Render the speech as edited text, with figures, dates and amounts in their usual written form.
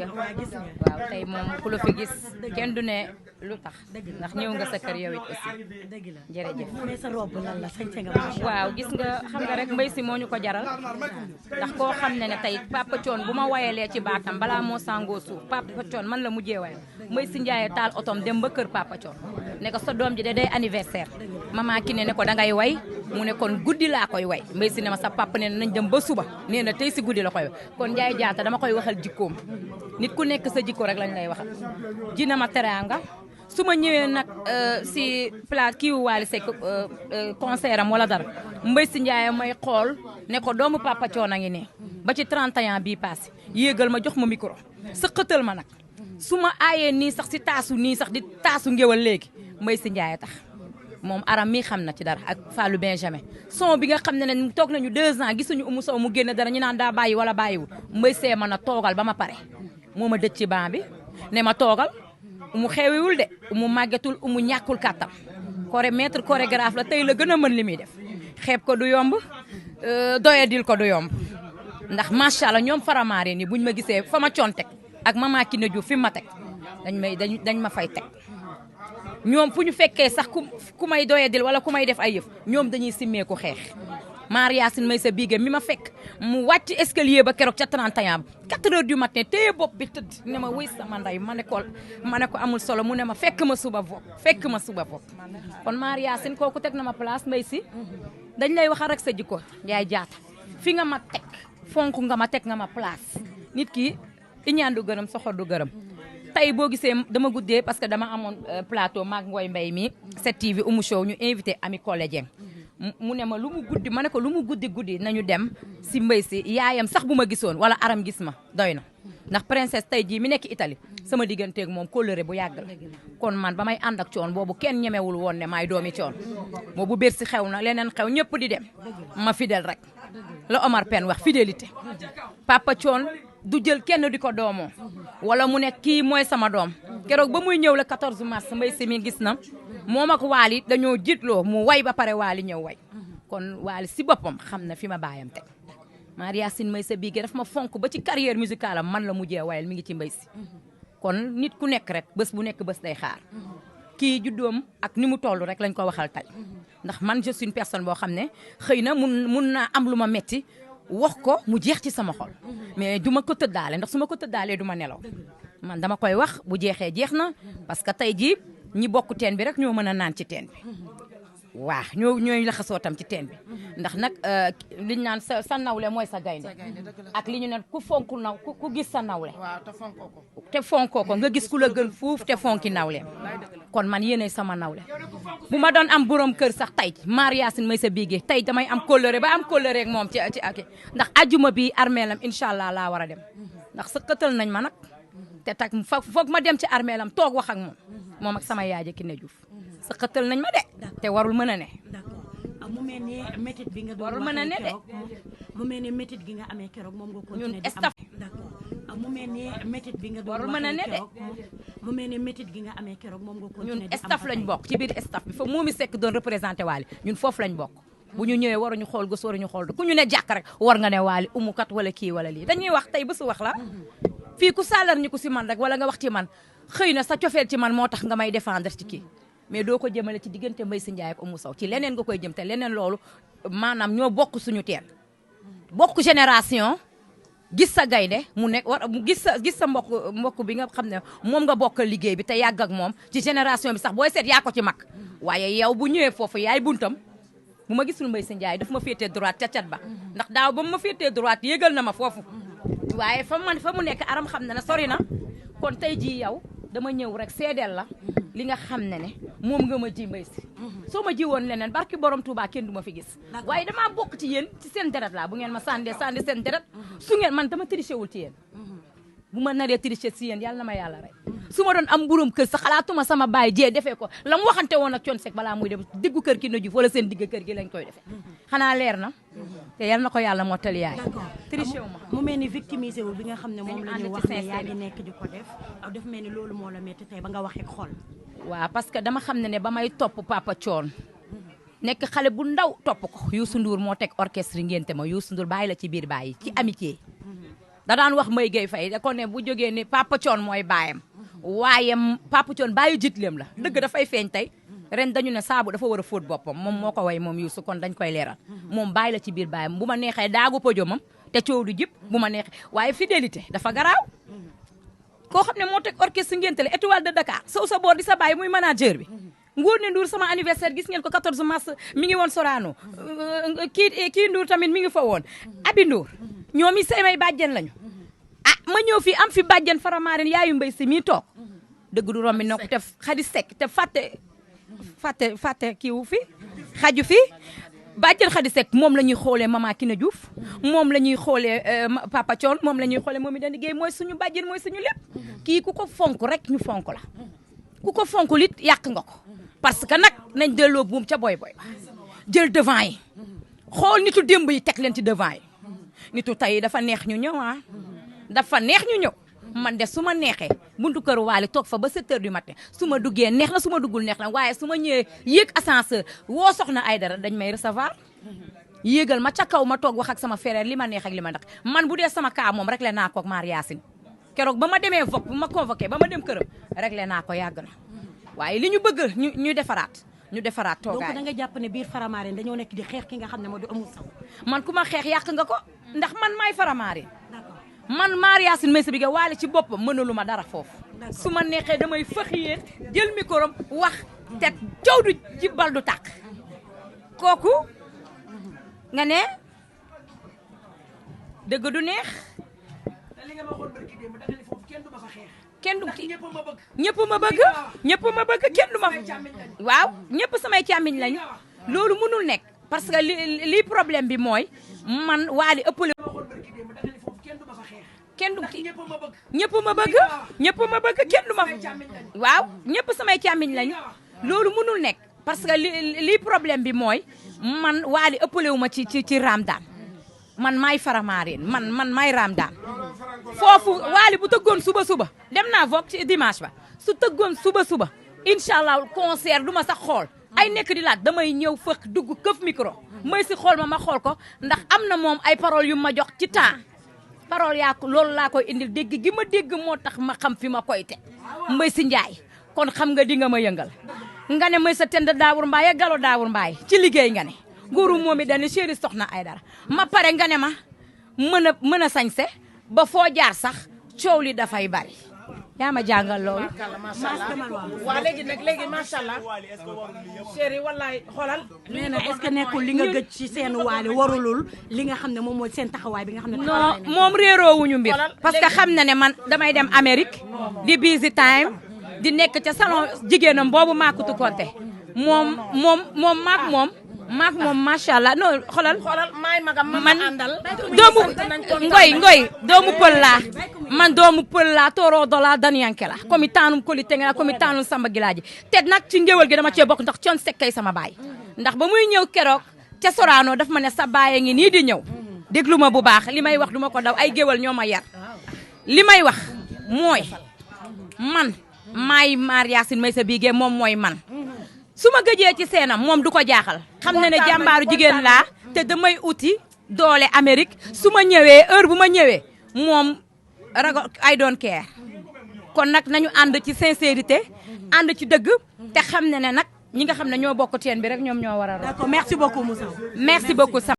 waaw tey moom ku la fi gis kenn du ne lu tax ndax ñëw nga sa kër yow it aussi jërëjëf. sa robe lan la sañse nga waaw gis nga xam nga rek mbay si moo ñu ko jaral ndax koo xam ne tey Papa Thione bu ma wayalee ci baatam balaa moo sangoo suuf Papa Thione man la mujjee wayal mbay si Ndiaye taal otom dem ba kër Papa Thione ne ko sa doom ji de day anniversaire mama ki ne ko dangay way mu ne kon guddi laa koy way mbay si ne ma sa papa ne nañ dem ba suba nee na tey si guddi la koy way kon Ndiaye jaata dama koy waxal jikkoom nit ku nekk sa jikko rek lañ lay waxal ji na ma teraanga su ma ñëwee nag si plat kii wu Wally Seck concert am wala dara mbay si Ndiaye may xool ne ko doomu Papa Thione a ngi ne ba ci 31 bii passé yéegal ma jox ma micro sëqatal ma nag su ma aayee nii sax si taasu nii sax di taasu ngéwal léegi mbay si Ndiaye tax moom aram mi xam na ci dara ak Fallou Benjamin son bi nga xam ne toog nañu 2 ans gisuñu Oumou Sow mu génn dara ñu naan daa bàyyi wala bàyyiwul mbay see ma na toogal ba ma pare moo ma dëj ci ban bi ne ma toogal umu xewiwul de umu màggetul umu ñàkkul kàttan maître chorégraphe la tey la gën a mën li muy def xeeb ko du yomb doyadil ko du yomb ndax macha allah ñoom faramaare ni buñ ma gisee fa ma coon teg ak mama Kiné Diouf fi ma teg dañ ma fay teg ñoom fu ñu fekkee sax ku may doyadil wala ku may def ay yëf ñoom dañuy simmeeku xeex maar Yacine may sa biige mi ma fekk mu wàcc escalier ba keroog ca 31 4 heures du matin téye bopp bi tëdd ne ma wuy sama ndey ma ne ko amul solo mu ne ma fekk ma suba bopp kon maar Yacine kooku teg na ma place mbay si dañ lay wax rek sa jikko yaay jaata fi nga ma teg fonk nga ma teg nga ma place nit ki iñaan du gërëm soxor du gërëm tey boo gisee dama guddee parce que dama amoon plateau maag Ngoy Mbay mi 7TV Oumou Show ñu invité Ami Collé Dieng mu ne ma lu mu guddi ma ne ko lu mu guddi nañu dem si mbay si yaayam sax bu ma gisoon wala aram gis ma doy na ndax princesse tey jii mi nekk Italie sama digganteeg moom kóllëre bu yàgg la kon man ba may ànd ak Thione boobu kenn ñemewul woon ne maay doomi Thione boobu bér si xew na leneen xew ñëpp di dem ma fidèle rek la Omar Pène wax fidélité Papa Thione du jël kenn di ko doomoo wala mu ne kii mooy sama doom keroog ba muy ñëw la 14 mars mbay si mi gis na moom ak Wally dañoo jiitloo mu way ba pare Wally ñëw way kon Wally si boppam xam na fi ma baayam teg Marie Yacine may sa biige daf ma fonk ba ci carrière musicale am man la mujjee wayal mi ngi ci mbay si kon nit ku nekk rek bés bu nekk bés day xaar kii juddoom ak ni mu toll rek lañ ko waxal tey ndax man je suis une personne boo xam ne xëy na mun naa am lu ma metti wax ko mu jeex ci sama xol mais du ma ko tëddaale ndax su ma ko tëddaalee du ma nelaw man dama koy wax bu jeexee jeex na parce que tey jii ñi bokk teen bi rek ñoo mën a naan ci teen bi waaw ñooy laxasoo tam ci teen bi ndax nag liñ naan sa nawle mooy sa gaynde ak li ñu ne ku fonk ku gis sa nawle te fonkoo ko nga gis ku la gën fuuf te fonki nawleem kon man yéenay sama nawle bu ma doon am borom kër sax tey maar Yacine may sa biige tey damay am kóllëre ba am kóllëre ak moom ci ak ndax ajuma bi armeelam incha allah laa war a dem ndax sa këtal nañ ma nag te tak foog ma dem ci armeelam toog wax ak moom ak sama yaay Kiné Diouf sa xëttal nañ ma de te warul mën a ne mu mel ni métit bi nga doon warul mën a ne de mu mel ni métit gi nga amee keroog moom nga continuer ñun di staff am mu mel ni métit bi nga doon warul mën a ne de mu mel ni métit gi nga amee keroog moom nga continuer ñun di am staff lañ bokk ci biir staff bi fa Momy Seck doon représenté Wally ñun foofu lañ bokk bu ñu ñëwee waruñu xool gës waruñu xool ku ñu ne jàkk rek war nga ne Wally umukat wala kii wala lii dañuy wax tey bésu wax la fii ku sàllar ñi ko si man rek wala nga wax ci man xëy na sa cofeel ci man moo tax nga may défendre ci kii mais doo ko jëmale ci diggante Mbaye Sy Ndiaye ak Oumou Sow ci leneen nga koy jëm te leneen loolu maanaam ñoo bokk suñu teen bokk génération gis sa gaynde mu nekk gis sa mbokk bi nga xam ne moom nga bokkal liggéey bi te yàgg ak moom ci génération bi sax booy seet yaa ko ci mag waaye yow bu ñëwee foofu yaay buntam bu ma gisul Mbaye Sy Ndiaye daf ma féetee droite ca cat ba ndax daaw ba mu ma féetee droite yégal na ma foofu waaye fa mu nekk aram xam na ne sori na kon tey jii yow dama ñëw rek seedeel la li nga xam ne moom nga ma ji Mbaye Sy soo ma ji woon leneen barki borom Touba kenn du ma fi gis waaye damaa bokk ci yéen ci seen deret laa bu ngeen ma sàndee seen deret su ngeen man dama triché wul ci yéen bu ma naree triché si yéen yàlla na ma yàlla rek su ma doon am mburum kër sa xalaatuma sama baay jee defee ko la mu waxante woon ak Thione Seck balaa muy dem diggu kër Kiné Diouf wala seen digg kër gi lañ koy defee xanaa leer na te yal na ko yàlla mottali yaay triché wu ma mu mel ni victimisé wu bi nga xam ne moom la ñu wax ne yaa ngi nekk di ko def mel ni loolu moo la métti tey ba nga waxee xol waaw parce que dama xam ne ba may topp Papa Thione nekk xale bu ndaw topp ko Youssou Ndour moo teg orchestre ngénte ma Youssou Ndour bàyyi la ci biir bàyyi ci amitié da daan wax Mbaye Gueye Faye da ko ne bu jógee ni Papa Thione mooy baayam waaye Papa Thione baayu jitleem la dëgg dafay feeñ tey ren dañu ne saabu dafa war a fóot boppam moom moo ko way moom Youssou kon dañ koy leeral moom baay la ci biir baayam bu ma neexee daagu podiumam te coow du jib bu ma neexee waaye fidélité dafa garaaw koo xam ne moo teg orchestre ngénte la étoile de Dakar sow sa boor di sa baay muy manager bi Ngoné Ndour sama anniversaire gis ngeen ko 14 mars mi ngi woon Sorano kii Ndour tamit mi ngi fa woon Abi Ndour ñoom i samay bàjjen lañu ma ñëw fii am fi bàjjen Faramareen yaayu Mbaye si mii toog dëgg du rombi nokk te xadi sekk te fàtte kiiwu fi xaju fi bàjjen xadi sekk moom la ñuy xoolee Mama Kine Diouf moom la ñuy xoolee Papa Thione moom la ñuy xoolee moom i dandi géey mooy suñu bàjjen mooy suñu lépp kii ku ko fonk rek ñu fonk la ku ko fonk lit yàq nga ko parce que nag nañ delloo buum ca boy jël devant yi xool nitu démb yi teg leen ci devant yi nitu tey dafa neex ñu ñëw dafa neex ñu ñëw man de su ma neexee buntu kër Waly toog fa ba 7 heures du matin su ma duggee neex na su ma duggul neex na waaye su ma ñëwee yéeg ascenseur woo soxna Aïdara dañ may recevoir yéegal ma ca kaw ma toog wax ak sama frère li ma neex ak li ma ndax man bu dee sama kaa moom rek le naa ko ak Mar Yacine keroog ba ma demee Vogue bu ma convoqué ba ma dem këram rek le naa ko yàgg na waaye li ñu bëgg ñu defaraat toogaay. donc da nga jàpp ne biir Faramareen dañoo nekk di xeex ki nga xam ne moo di Oumou Sow. man ku ma xeex yàq nga ko ndax man maay Faramareen man Mar Yacine Meysa bi Waly ci boppam mënalu ma dara foofu su ma neexee damay fëx yéen jël micro wax te coow du ci bal du tàkk kooku nga ne dëgg du neex kenn du ñëpp ma bëgg kenn du ma waaw ñëpp samay càmmiñ lañu loolu mënul nekk parce que li problème bi mooy man Waly ëppale kenn du ñëpp ma bëgg kenn du ma waaw ñëpp samay càmmiñ lañu loolu mënul nekk parce que li problème bi mooy man Waly ëppale wu ma ci Raamdaan man maay Faramareen man maay Raamdaan foofu Waly bu tëggoon suba dem naa Vogue ci dimanche ba su tëggoon suba incha allah concert du ma sax xool ay nekk di laaj damay ñëw fëkk dugg këf micro may si xool ma xool ko ndax am na moom ay paroles yu ma jox ci temps parole yaa ko loolu laa koy indil dégg gi ma dégg moo tax ma xam fi ma koy te Mbaye si Ndiaye kon xam nga di nga ma yëngal nga ne may sa tend Daawur Mbaye galo Daawur Mbaye ci liggéey nga ne góoru moom i dani chéri soxna Aïdara ma pare nga ne ma mën a sañse ba foo jaar sax coow li dafay bari yaa ma jàngal loolu. waa léegi macha allah. chéri wallaay xoolal. nee na est-ce que nekkul li nga gëj ci seen Waly warulul li nga xam ne moom mooy seen taxawaay bi nga xam ne. non moom réeroowuñu mbir. parce que xam na ne man damay dem Amérique di busy time di nekk ca salon jigéenam boobu Makutu Konte maak moom macha allah non xoolal maay magam man doomu pël laa man doomu pël laa tooroo dola daniyanke la comme taanum koli tenge la comme taanum samba gilaaji te nag ci ngéwal gi dama cee bokk ndax Thione Seck kay sama baay ndax ba muy ñëw keroog ca Sorano daf ma ne sa baay ngi nii di ñëw déglu ma bu baax li may wax du ma ko daw ay géwal ñoo ma yar li may wax mooy man maay Mar Yacine Meysa Bigué moom mooy man su ma gëjee ci seenam moom du ko jaaxal xam na ne jàmbaaru jigéen laa te damay uti doole Amérique su ma ñëwee heure bu ma ñëwee moom ragal I don't care kon nag nañu ànd ci sincérité ànd ci dëgg te xam ne nag ñi nga xam ne ñoo bokk teen bi rek ñoom ñoo war a. d'accord merci beaucoup Moussa. merci beaucoup.